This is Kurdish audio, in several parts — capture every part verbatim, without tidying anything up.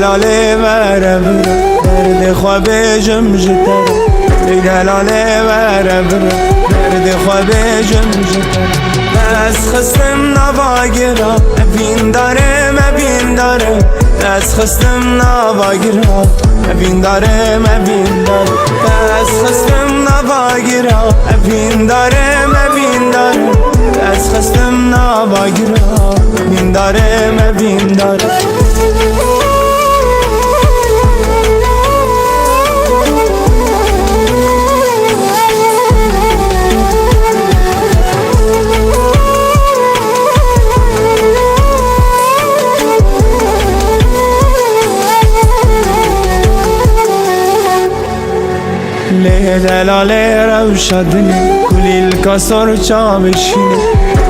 Delalê were bira, derdê xwe bêjim ji te re. Ey delalê were bira, derdê xwe bêjim ji te re. Ez xistim nava gira, evîndarê me vîndare. Ez xistim nava gira, evîndarê me vîndare. Ez xistim nava gira, evîndarê me vîndare. Ez xistim nava gira, vîndarê me vîndare. Lê delalê rewşa dinê, kulîlka sor çavê şînê.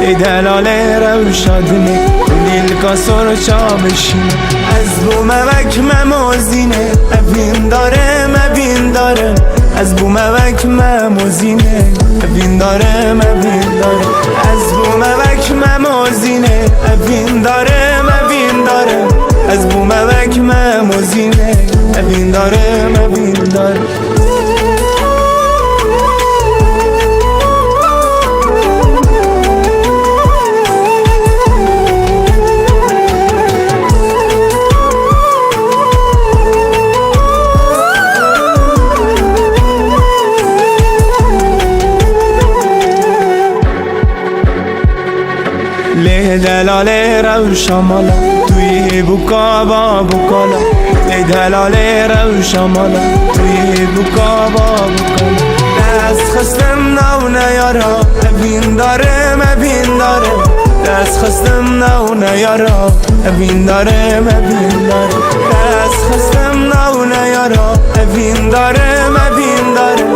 Lê delalê rewşa dinê, kulîlka sor çavê şînê. Ez bûme wek Memo Zînê, evîndarê me vîndare. Ez bûme wek Memo Zînê, evîndarê me vîndare. Ez bûme wek Memo Zînê, evîndarê me vîndare. Ez bûme wek Memo Zînê, evîndarê me vîndare. Lê delalê rewşa mala, tu yê bûka ba bûkala. Lê delalê rewşa mala, tu yê bûka ba bûkala. Ez xistim nav neyara, evîndarê me vîndare. Ez xistim nav neyara, evîndarê me vîndare. Ez xistim nav neyara, evîndarê me vîndare.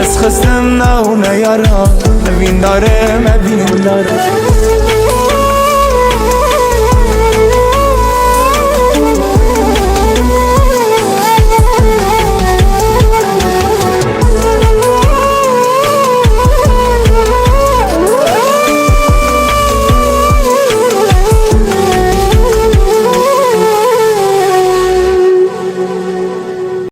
Ez xistim nav neyara, evîndarê me vîndare.